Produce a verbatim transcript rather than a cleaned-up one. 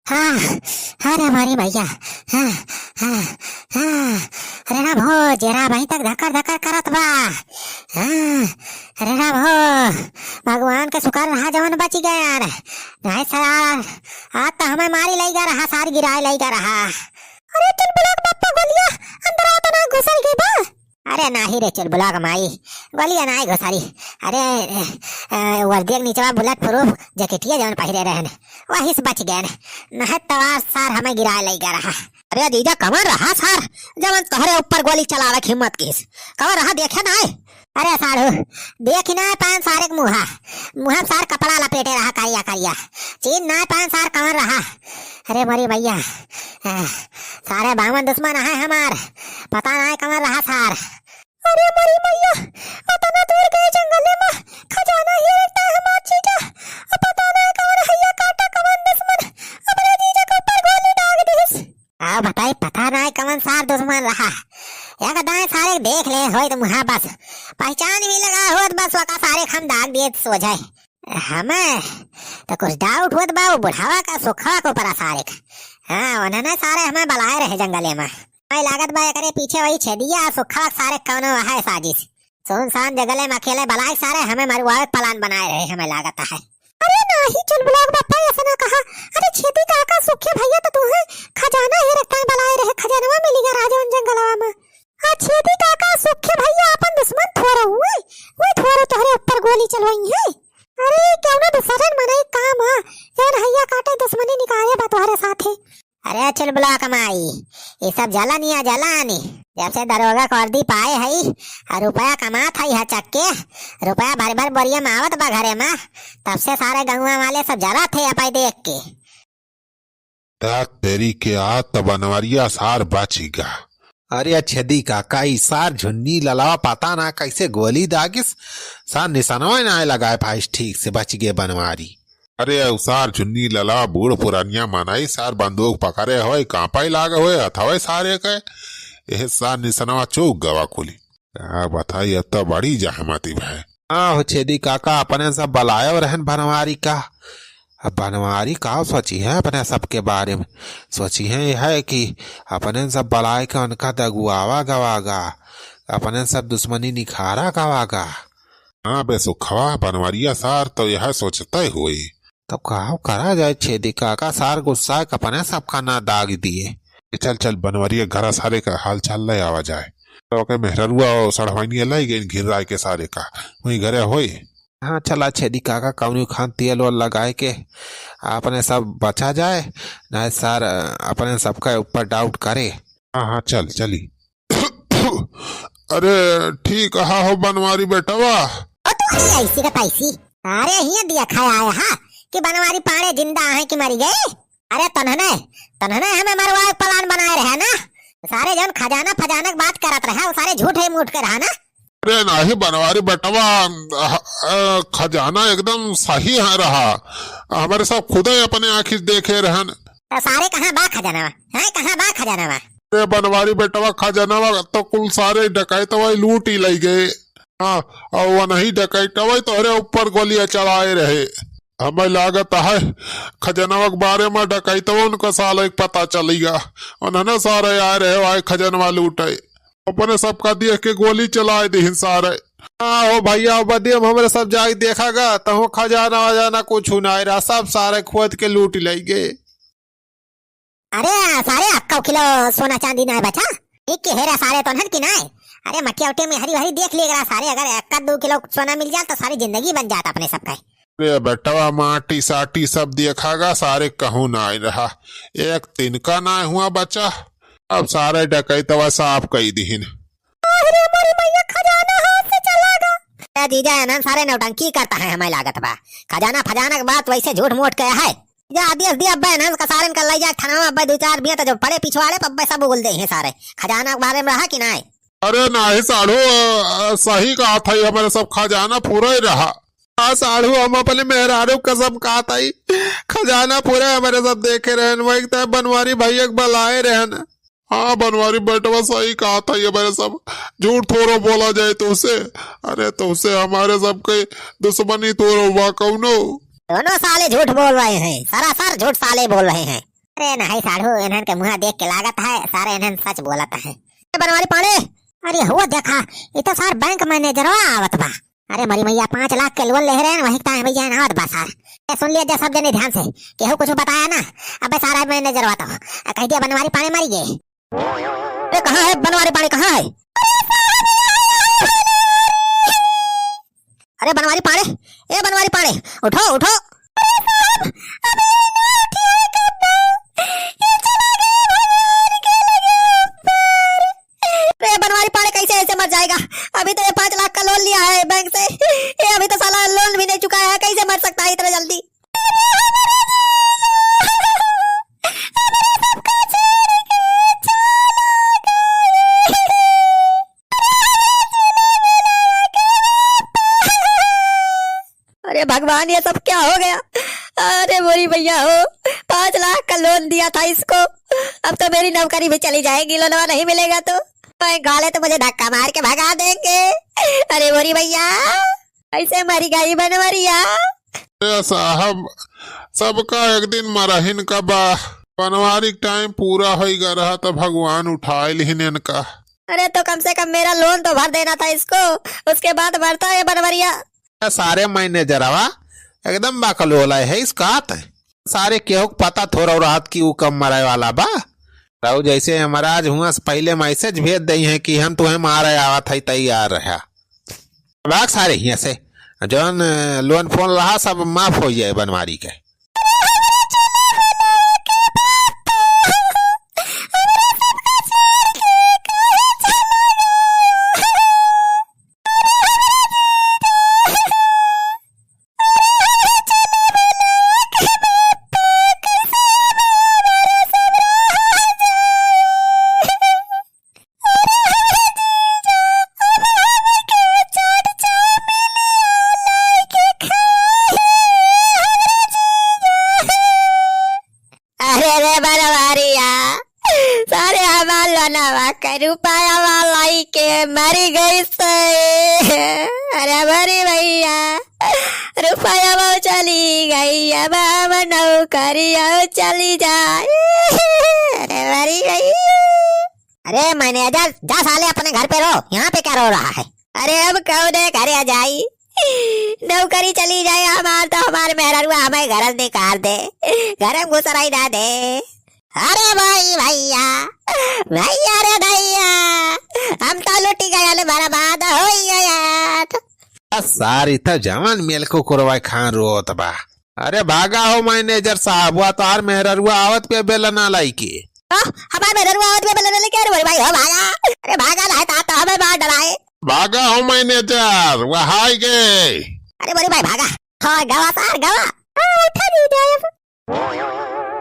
हाँ, अरे मोरी मइया, हाँ, हाँ, हाँ, अरे राम हो, जेरा अबहीं तक धकर धकर करत बा। हाँ, अरे राम हो, भगवान के शुक्र रहा जवन बचि गए यार, नाहीं सार, आज त हमें मारी लइगा रहा, सार गिराए लइगा रहा। अरे चुलबुलाक बप्पा गोलिया, अंदर आओ त ना घुसर गई बा। अरे नाहीं रे चुलबुलाक माई, गोलिया नाहीं घुसरी। अरे, ए, ए, वर्दिया के नीचवा bullet proof जैकेटिया जवन पहिरे रहेन, वही से बचि गएन। नाहीं त आज सार हमें गिराए लइगा रहा। अरे जीजा, कवन रहा सार, जवन तोहरे ऊपर गोली चलावे के हिम्मत किहिस? कवन रहा, देखे नाहीं? अरे साढ़ू, देखि नाहीं पाएन सारे के मुँहा, मुँहा में सार कपड़ा लपेटे रहा करिया करिया, चीन्ह नाहीं पाएन सार कवन रहा। अरे मोरी मइया, ए, सारे बावन दुश्मन अहै हमार, पता नाहीं कवन रहा सार। अरे मोरी मइया, अतना दूर गए जंगले मा, खजाना हेरत है हमार जीजा, अब पता नाहीं कवन हइया काटा कवन दुश्मन, अपने जीजा के ऊपर गोली दाग दिहिस। का बताई, पता नाहीं कवन सार दुश्मन रहा, एक दाएं सारे देख ले होइत मुँहा बस, पहिचान भी लगा होत बस, वका सारे के हम दाग दिए सोझे। हमें त कुछ doubt होत बा, वो बुढ़ावा का सुखवा के ऊपर सारे का। हाँ, उन्हने सारे हमें बलाए रहे जंगले मा। हमें लागत बा एकरे पीछे वही छेदिया सुखवा के सारे कौनो है साजिश। सुनसान जंगले मा अकेले बलाए सारे हमें मरवावे के plan बनाए रहे, हमें लागत है। अरे नाहीं चुलबुलाक बप्पा, अइसे ना कहा। अरे छेदी काका, सुखे भइया त तुहैं खजाना हेरत है बलाए रहे, खजनवा मिलिगा राजवन जंगलवा मा। आ छेदी काका, सुखे भइया आपन दुश्मन थोरा हुए, वही थोरा तोहरे ऊपर गोली चलवाई है। अरे, केहू ना दूसरन मनई काम ह, जौन हइया काटे दुश्मनी निकाले बा तोहरे साथे। अरे चुलबुलाक माई, ई सब जलन या जलन। जब से दरोगा के वर्दी पाए हई, आ रुपया कमात हई ह चक्के, रुपया भर भर बोरिया में आवत बा घरे में, तब से सारे गौवा वाले सब जरत है अपई देख के। तात तेरी के, आ त बनवरिया सार बचिगा। अरे छेदी काका, ई सार झुन्नी ललवा पता ना कैसे गोली दागिस, सार निसनवा नाय लगाए पाइस ठीक से, बचिगे बनवारी। अरे उ सार झुन्नी ललवा बूढ़ पुरनिया मनई, सार बंदूक पकड़े होए, कांपे लागे होए हथवे सारे के, एह सार निसनवा चूक गवा कुली। का बताई, अब त बड़ी जहमती भय। हाँ हो छेदी काका, अपने सब बलायो रहन बनवारी का। अब बनवारी का सोचिहैं अपने सबके बारे में? सोचिहैं यह कि अपने सब बलाए के उनका दगुआवा गवागा, अपने सब दुश्मनी निखारा गवागा। हाँ बे सुखवा, बनवरिया सार तो यह सोचते हुए। तब का करा जाए छेदी काका, सार गुस्सा के अपने सबका ना दाग दिए। चल चल बनवरिया घरा सारे का हाल चाल ले आवा जाए। तो ओके मेहररुआ और सड़वाइनिया लाई गई घिर्राए के सारे का, वहीं घरे होई। हाँ चला छेदी काका, कौनी खान तेल वेल लगाए के अपने सब बचा जाए, ना सार अपने सबका ऊपर doubt करे। हाँ हाँ चल चली। अरे ठीक कहा हो बनवारी बेटवा। ओ तू अरे ऐसी का तैसी। अरे हिया दिया खाया आया हा कि बनवारी पाड़े जिंदा आहे कि मरी गए। अरे तन्हने, तन्हने हमें मरवाए plan बनाए रहे ना। सारे जौन खजाना फजाना के बात करत रहा, वो सारे झूठ है मूठ के रहा ना। अरे नाही बनवारी बेटवा, अ, अ, खजाना एकदम सही है रहा। हमारे सब खुदे अपने आँखी देखे रहन। तो सारे कहाँ बा खजानवा? हैं, कहाँ बा खजानवा? अरे बनवारी बेटवा, खजानवा तो कुल सारे डकैतवा लूट ही लई गए। हाँ, और वो नहीं डकैतवा तोहरे ऊपर गोलियां चलाए रहे। हमें लागत है खजनवा के बारे में डकैतवा उनका साले के पता चलिगा। उन्होंने सारे आए रहे, आए खजनवा लूटे। अपने सबका देख के गोली चलाए दिहिन सारे। हाँ हो भैया, बदियम हमरे सब जाके देखागा, तहु खजाना वजाना कुछ ना रहा, सब सारे खोद के लूट लई गए। अरे सारे, अक्का किलो सोना चांदी नाय बचा? एक के हेरा सारे तो नहर की नाय। अरे मटिया उटिया में हरी भरी देख लिए सारे, अगर एक आध दो किलो सोना मिल जात तो सारी जिंदगी बन जात अपने सबका। अरे बेटवा, माटी साटी सब देखागा, सारे कहूँ नाय रहा, एक तिनका नाय हुआ बचा। अब सारे डकैतवा साफ कई दिहिन। अरे मोरी मैया, खजाना हाथ से चला गा। ए जीजा, एनन सारे नौटंकी करता है, हमें लागत बा। खजाना फजाना के बात वैसे झूठ मूठ के है। जा आदेश दिया अब्बे एनन का सारन का लई जा थाना में, अब्बे दो चार बिया तो जो पड़े पिछवाड़े पर अब्बे सब उगल दे हैं सारे। खजाना के बारे में रहा कि नाय? अरे नाही साढ़ू, अ, सही कहा था, ये हमारे सब खजाना पूरा ही रहा। हाँ साढ़ू, हम अपने मेहरारू कसम कहा था, खजाना पूरा हमारे सब देखे रहन, वही तो बनवारी भैया के बलाए रहन। हाँ बनवारी बेटवा सही कहा था, ये मेरे सब झूठ थोड़ो बोला जाए तुमसे। अरे तुमसे हमारे सबके दुश्मनी थोड़ो बा कौनो। दोनों साले झूठ बोल रहे हैं, सरासर झूठ साले बोल रहे हैं। अरे नहीं साढ़ू, इन्हन के मुँह देख के लागत है, सारे इन्हन सच बोलत है। ए बनवारी पांड़े, अरे हो देखा, ई तो सार बैंक मैनेजरवा आवत बा। अरे मरी मैया, पाँच लाख के लोन लेहे रहेन, वही ताए भैया आवत बा सार। ए सुन लिया जा सब जने ध्यान से, केहू कुछ बताया ना, अबे सारा मैनेजरवा तो कह दिया बनवारी पांड़े मरी गए। ए कहाँ है बनवारी पांड़े, कहाँ है? अरे बनवारी पांड़े, ए बनवारी पांड़े, उठो उठो। अरे बनवारी पांड़े कैसे ऐसे मर जाएगा? अभी तो ये पाँच लाख का लोन लिया है बैंक से, ये अभी तो साला लोन भी नहीं चुकाया है, कैसे मर सकता है इतना जल्दी? अरे भगवान, ये सब क्या हो गया? अरे मोरी भैया हो, पाँच लाख का लोन दिया था इसको, अब तो मेरी नौकरी भी चली जाएगी, लोनवा नहीं मिलेगा तो। बैंक वाले तो मुझे धक्का मार के भगा देंगे। अरे मोरी भैया, कैसे मरी गई बनवरिया? अरे साहब, सबका एक दिन मरहिन का बा। बनवारी के टाइम पूरा होई गा रहा त भगवान उठाए लिहिन इनका। अरे तो कम से कम मेरा लोन तो भर देना था इसको, उसके बाद मरता ये बनवरिया। ए सारे मैनेजरवा एकदम बकलोल है इसका त। सारे केहू के पता थोड़ा रहत कि ऊ कब मरे वाला बा। रहू जैसे यमराज हुआ से पहले मैसेज भेज दई है कि हम तुम्हें मारे आवत है, तैयार रहा। भाग सारे हियाँ से। जौन, अ, लोन फोन रहा सब माफ हो जाए बनवारी के। अरे रे बनवारिया, सारे हमार लोनवा के रुपया वाला के मरी गई से। अरे मरी भैया, रुपया वो चली गई, अब हम नौकरिया चली जाए। अरे मरी भैया। अरे मैनेजर, जा साले अपने घर पे रो, यहाँ पे क्या रो रहा है? अरे अब कौने घरे जाई? नौकरी चली जाए हमार तो हमार मेहररुआ हमें घर से निकाल दे, घर में घुस रही ना दे। अरे भाई भैया, भैया रे भैया, हम तो लुटी गया, बर्बाद हो गया। आ सारी त जवन मेल कुकुरवा खान रोत बा। अरे भागा हो मैनेजर साहब, वह तोहार मेहररुआ आवत पे बेलना लाइके। आ, हमार मेहररुआ आवत पे बेलना लेके, अरे बड़े भाई हो भागा। अरे भागा ना, ता तो हमें मार डराए। भागा हो मैनेजर, वह आई गए। अरे बड़े भाई भागा। हाँ, गवा सार, गवा। आ, उठा नहीं जाए।